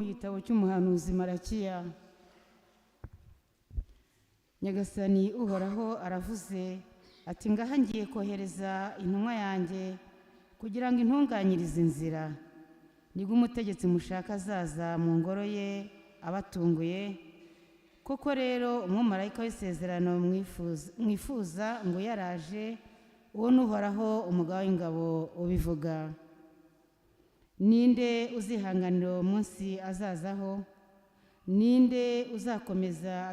Gitabo cy'umuhanuzi Marakiya. Nyagasani Uhoraho aravuze ati: "Ngaha ngiye kohereza intumwa yanjye kugira ngo intunganyirize inzira. Nibwo umutegetsi mushaka azaza mu ngoro ye abatunguye. Koko rero, umumarayika w'isezerano mwifuza ngo yaraje. Uwo ni Uhoraho, Umugaba w'ingabo, ubivuga. Ninde uzihanganira uwo munsi azazaho? Ninde uzakomeza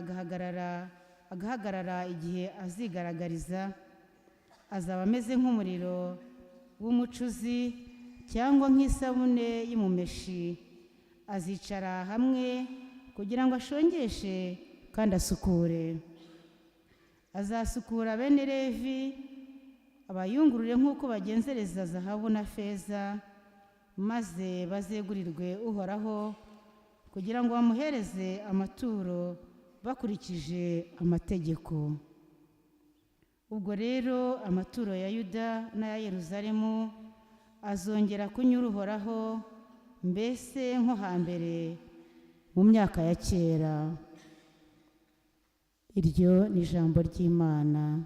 agahagarara igihe azigaragariza? Azaba ameze nk'umuriro w'umucuzi cyangwa nk'isabune y'umumeshi. Azicara hamwe kugira ngo ashongeshe kandi asukure. Azasukura bene Levi, abayungurure nk'uko bagenzereza zahabu na feza, maze bazegurirwe Uhoraho kugira ngo bamuhereze amaturo bakurikije amategeko. Ubwo rero amaturo ya Yuda n'aya Yeruzalemu azongera kunyura Uhoraho, mbese nko hambere mu myaka ya kera." Iryo ni ijambo ry'Imana.